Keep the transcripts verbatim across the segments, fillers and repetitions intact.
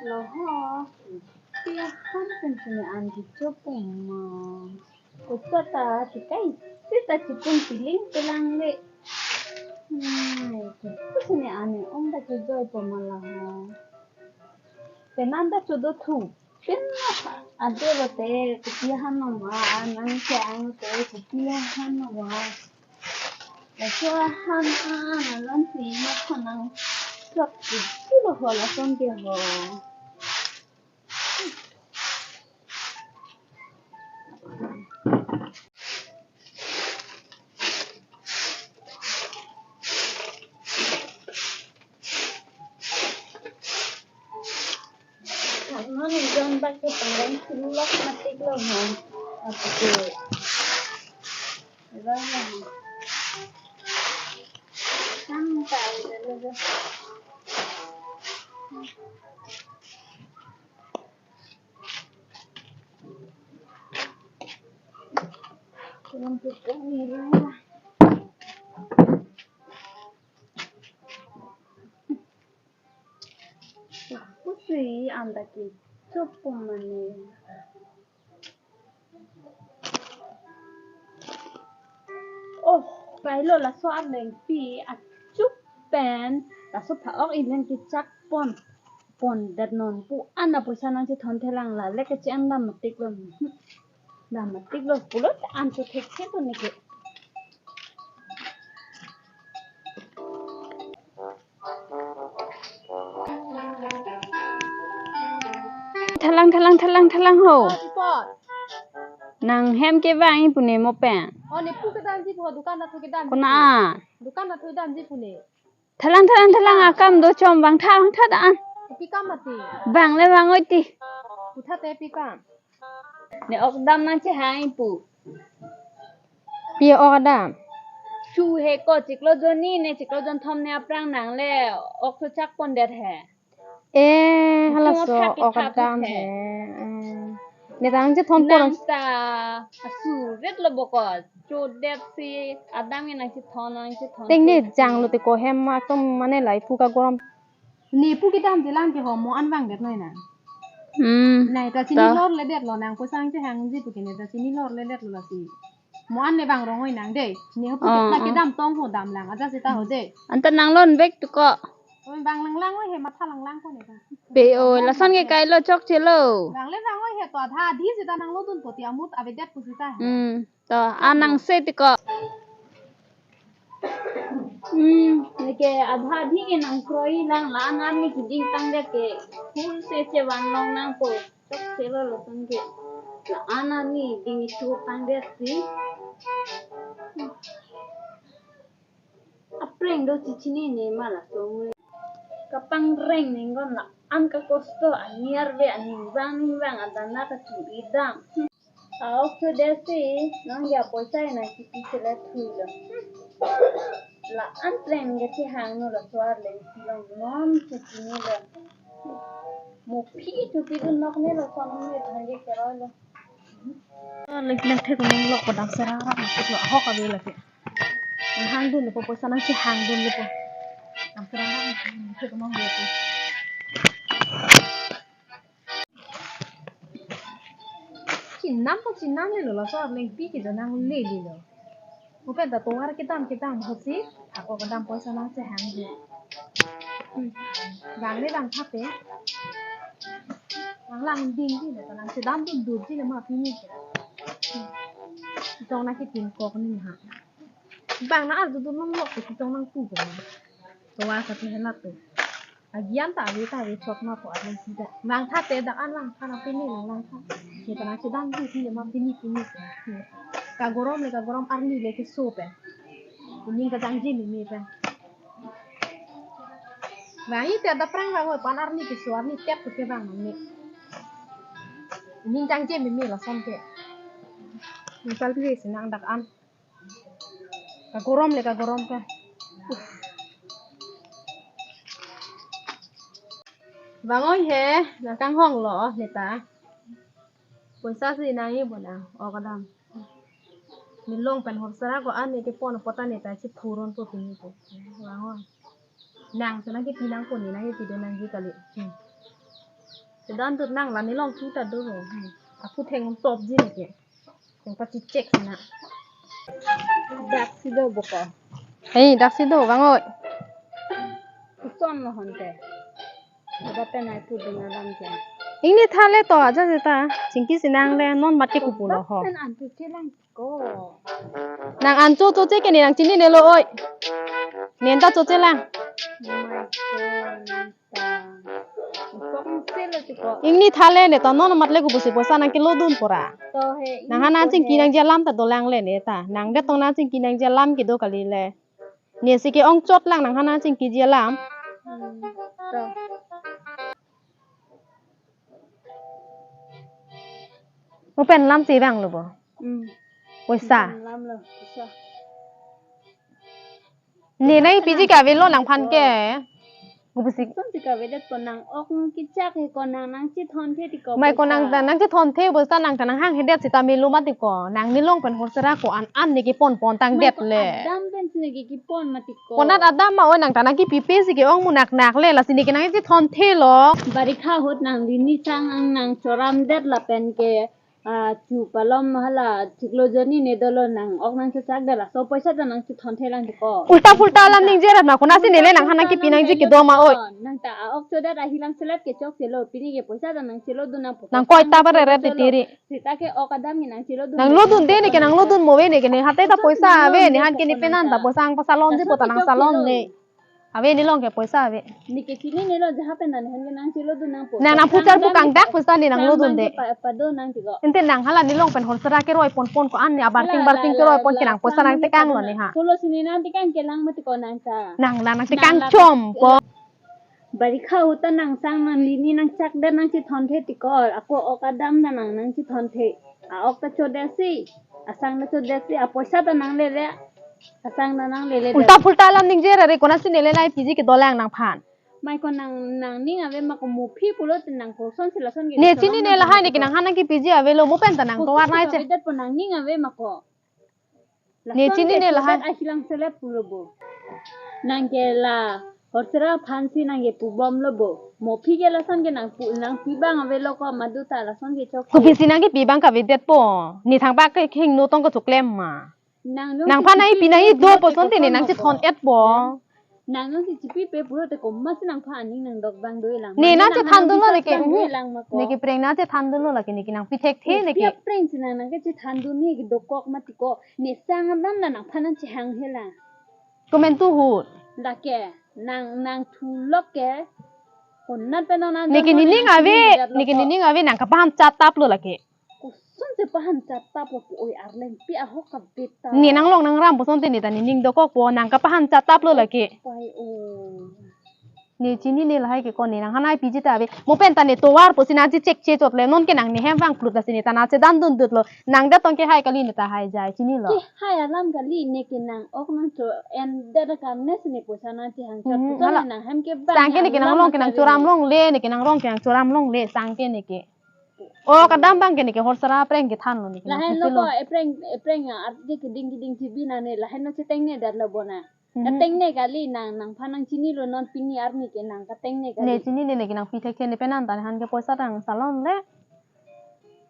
Lo ho. Pi ahan pen sini an kichopum ma. Kota ta kikai. Sita chipun piling pilang le. Hmm, kipu sini an ni om ta kijoi po ma la ho. Penang ta chodo thu. Pin ade lo te kopi ahan no ma, nang ke ang te kopi ahan no ma. Laso ahan an alam si ma thanang. Sok kipu lo ho lason ke ho. Thak non ejon bak ke pangreng silok matik lo ho. Apike. Ejon lo ho. Sang ta lo lo. Kurang putih ni lah. Pusi anta kichopum ma ni. Oh, kailo laso alengpi achup pen laso pha-ok ilen kichak pon. Pon det non pu an apoisa nangchethon thelang la le kachi an dam matik lo. Dam matik lo pulo an chu thek thek ne ke. Thelang, thelang, thelang, thelang ho. Oh, Sipot. Nang hem kevang-i pu ne mo pen. Oh, ne pu kedamji pu dukan ta thu kedam. Kona? Dukan ta thu kedamji pu ne. Thelang, thelang, thelang, akam do chom vangtha, vangtha ta an. Pi kam mati. Vang le vang-oi ti. Pu tha te pi kam. Ne ok dam nangchehang-i pu. Pi ok dam? Su he ko chiklo jonni ne chiklo jonthom ne aphrang nang le ok su chak pon det he. Eh, hala so ok dam he. Hmm. Ne ta nangchethon pon. Nang ta asu vet lo bokol. Chodet si adam ke nangchethon nangchethon. Teng ne jang lo te ko hem atum mane lai pu kagorom. Ne pu kedamji lang ke ho mo an vang det noi nang. Hmm. Nai ta chini lor le det lo nang poisa nangchehangji pu ke ne ta chini lor le det lo lasi. Mo an le vang rong-oi nang de. Ne ho pu ke kedam tong ho dam lang aja sita ho de. Anta nang lon vek tu ko. Oi vang lang lang oi he matha lang lang ko ne ta. Pe oi lason ke kailo chokche lo. Vang le vang oi he to adha adhi sita nang lo dun poti amut avedet pu sita he. Hmm. To, anang se ti ko. Hmm, ne ke adha adhi ke nang kroi lang la an an ne keding tang det ke. Full se se van long nang po. Chokche lo lason ke. La an an ne ding itu tang det si. Apreng do chichinine ma laso. Kapangreng ninggon la an kakosto anir ve aning vang ning vang adana kachingki dam. Aok so desi nang ya poisa nang kipi sele thui lo. La an preng ke si hang no laso arleng si long non si chini lo. Mo phi chu pidun nok ne lo son ne thang ke keroi lo. Lek lek thek nong lok padang serang rak masuk lo ahok ave lagi. Hang dun lo poisa nangchehang dun lo po. Dang serang rak masuk thek nong lo po. Chinam po chinam le lo laso arleng pi ke jo nang le le lo. Mo pen ta tovar kedam kedam hosi ako kedam poisa nangchehang dun. Hmm. Vang le vangtha te. Vang lang ding di le ta nangchedam dun dun di le ma pini ke. Hmm. Tong nangketin kok ni ha. Bang na arju dun long lok ke tong nangpu ko ma. Tovar sa te helat tu. Agian ta ave ta ave chot ma ko arleng si ta. Vangtha te dak an vangtha nang pini lang vangtha. Ke ta nangchedam dun di le ma pini pini ke. Kagorom le kagorom arni le keso pen. Ining kachangji meme pen. Vang-i te adap prang vang-oi pan arni keso arni tep ke vang nangne. Ining changji meme lason ke. Ning palpisi nang dak an. Kagorom le kagorom ke. Uff. Vang-oi he, nangkanghong lo neta. Poisa si nang-i bo nang, ok dam. Ne long pen hor sara ko an ne kepon apot an ne ta chiphuron po pini ko. Vang-oi. Nang si nangkepi nang ko ne nangkepi do nangji kali. Hmm. Dondut nang la nelong thu ta do ho. Hmm. Aphutheng top ji ne ke. Nangpachechek na. Daksi do boko. Hei, daksi do bang oi. Kuson lo honte. Ada pen ai pu ding alam ke. Ingni thale to aja seta. Chingki si nangle non mati kupu lo ho. Pen antu chelang ko. Nang ancho choche ke ne nang chininelo oi. Nenta choche lang. Mai ko nang ta. Kok sel ti ko. Ingni thale ne to non matle kupu si poisa nangkelodun pora. To he. Nang hana chingki nangji alam ta dolang le ne ta. Nang det tong nang chingki nangji alam kedo kali le. Ne si ke-ong chot lang nang hana chingkiji alam. Hmm, to. Mo pen lam si bang lo bo. Hmm. Poisa. Pen lam lo, poisa. Ne nangpiji ke avelo nangphan ke. Kupu si. Son si kavedet ko nang ok kechak he ko nang nangchethon the ti ko. Mai ko nang poisa. Nangchethon the poisa nang ta nanghanghedet seta melo mati ko. Nang nelong pen horsera ko an an ne kepon pon tangdet le. Mai ko adam pen si ne ke kepon mati ko. Konat adam ma oi nang ta nangkepipe si ke-ong munak nak le lasi ne ke nangchethon the lo. Barikha ahut nang lini sang nang nangchoramdet lapen ke. Ah, chu palom hala chiklo joni ne dolo nang ok nangchechak dala. So poisa ta nangchethon the lang ti ko. Ulta pulta alam ningje rat ma konat si nele nang hana kipi nangji kedo ma oi. Nang ta a ok chodet ahilang selet kechok selo pini ke poisa ta nangchelodun nang. Nang koi ta bare ret titiri. Seta ke ok adam ke nangchelodun. Nanglodunde ne ke nanglodun mo ave ne ke ne hate ta poisa ave ne han ke ne penan ta poisa nangpasalonji po ta nangsalon le. Ave nelong ke poisa ave. Ne ke chininelo jaha pen nang han ke nangchelodun nang po. Nang nangphutar pu kangdak poisa ne nanglodunde. Pa, pado nang ti ko. Ente nang hala nelong pen horsera keroi pon pon ko an ne abarting barting keroi pon ke nang poisa nangtekang lo ne ha. Pulo sini nangtekang kelang mati ko nang ta. Nang nang nangtekang chom ko. Barikha ahut ta nang sang nang lini nangchakdet nangchethon the ti ko. Ako ok adam ta nang nangchethon the. A ok ta chodet si. Asang ta chodet si. A poisa ta nanglele. Asang ta nanglele. Ulta pulta alam ningje ra re konat si nele nangpiji kedo lang nangphan. Mai ko nang nangning ave ma ko mo aphi pulo te nang koson si lason ke. Ne chinine lahai ne ke nang hana kepiji avelo mo pen ta nang tovar nai che. Koson si kavedet po nangning ave ma ko. Ne chinine lahai. Lason ke chodet ahilang selet pulo bo. Nang ke la horsera aphan si nang ke pubom lo bo. Mo aphi ke lason ke nang pu nangpi bang avelo ko madu ta lason ke chok. Kopi si nangkepi bang kavedet po. Ne thangpa ke hingno tong ko choklem ma. Nang nangphan nangpi nangji do po sonte ne nangchethon et po. Nang nang si chipipe pulote komat si nangphan aning nangdok bang do lang. Ne nangchethan dunlo ne ke. Ne ke preng nangchethan dunlo lake ne ke nangpi thekthe ne ke. Pi apreng si nang nangkechethan dun ne ke dokok mati ko. Ne sang adam na nangphan nangchehang he la. Komentu ahut. Lake nang nang thulok ke. Konat pen nang nang. Ne ke nening ave, ne ke nening ave nang kapahan chatap lo lake. Koson si pahan chatap lo pu oi arlengpi ahok kabeta. Ne nanglong nangram po sonte ne ta nening dokok po nang kapahan chatap lo lake. Pai o. Ne chinine lahai ke ko ne nang hanai piji ta ave. Mo pen ta ne tovar po si nangchechek che chot le non ke nang ne hem vang plut lasi ne ta nangchedan dundut lo. Nang det tong ke hai kali ne ta hai jai chinilo. Ke hai alam kali ne ke nang ok nangcho en det karne si ne poisa nangchehang chot. Mhm, puta hala. Nang hem ke bang. Sang ke ne ke nanglong ke nangchoram longle ne ke nanglong ke nangchoram longle sang ke ne ke. O kadam bang ke ne ke horsera apreng kethan lo ne ke nang. Lahen lo ko epreng epreng ardi keding keding chibi na ne lahen lo chetengne det lo bo na. Mhm. Chetengne kali nang nangphan nangchinilo non pini arni ke nang katengne kali. Ne chinine ne ke nangpi thekthe ne penan ta ne han ke poisa ta nangsalon le.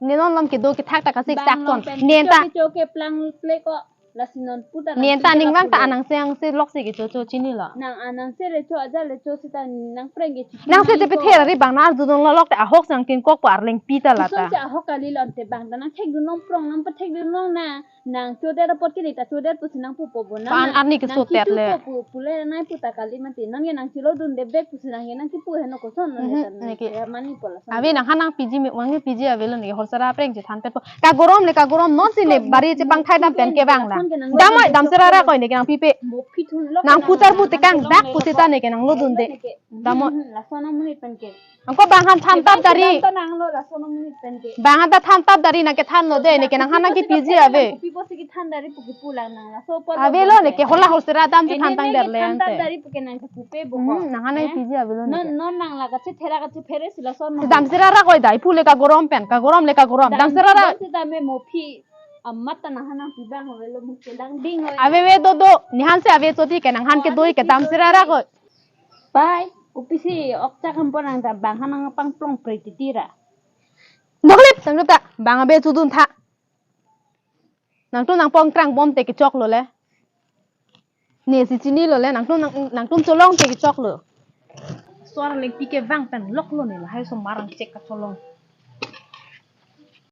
Ne non lom kedo kethak ta kasik sak ton. Nenta. Cho ke plang ple ko. Lasi non puta nang nenta ning bang ta anang se ang se lok si kecho cho chinilo. Nang anang se le cho aja le cho seta nang preng ke. Nang se chepethe ra ri bang nang arjudun lo lok te ahok si nangtingkok po arlengpi ta la ta. Koson si ahok kali lo ante bang ta nang thekdun long prong nang pathekdun long na nang chodet apot ke ne ta chodet pusi nang pupo bo na. Pan arni ke nang sotet le. Pu pule nai puta kali mati nang ke nangchelodunde bek pusi nang ke nangkipu heno koson lo. Mhm, ne ta ne ke. Ya mani pola. Ave nang hanang piji me wang piji avelo ne horsera apreng chethan pet po. Kagorom le kagorom non si ne bari chepangthai dam pen ke bang na. Dam oi damsera ra koi ne ke nangpipe. Nangputar pu tekang dak pusita ne ke nanglodunde. Dam oi. Lason amonit pen ke. Angko bang han thantap dari. Bang han ta thantap dari nang kethan lo de ne ke nang hanang kepiji ave. Avelo ne ke hola horsera dam si thantang der le ante. Mhm, nang hanang piji avelo ne ke. Non nang la kachethera kachephere si lason. Damsera ra koi dai pu le kagorom pen kagorom le kagorom damsera ra. Sita me mo aphi amat ta nang hanang pi bang avelo mo kelang ding oi. Ave ve do do ne han si ave choti ke nang han kedoi ke damsera ra koi. Bye. Upisi okchak hampon nang ta bang hanang pangplong pretitira. Noklip, tanglup ta, bang abe chudun tha. Nangtum nangpong krang bom te kechok lo le. Ne si chini lo le, nangtum nang, nangtum cholong te kechok lo. Suar le pike vang pen lok lo ne lahai so marang chek kacholong.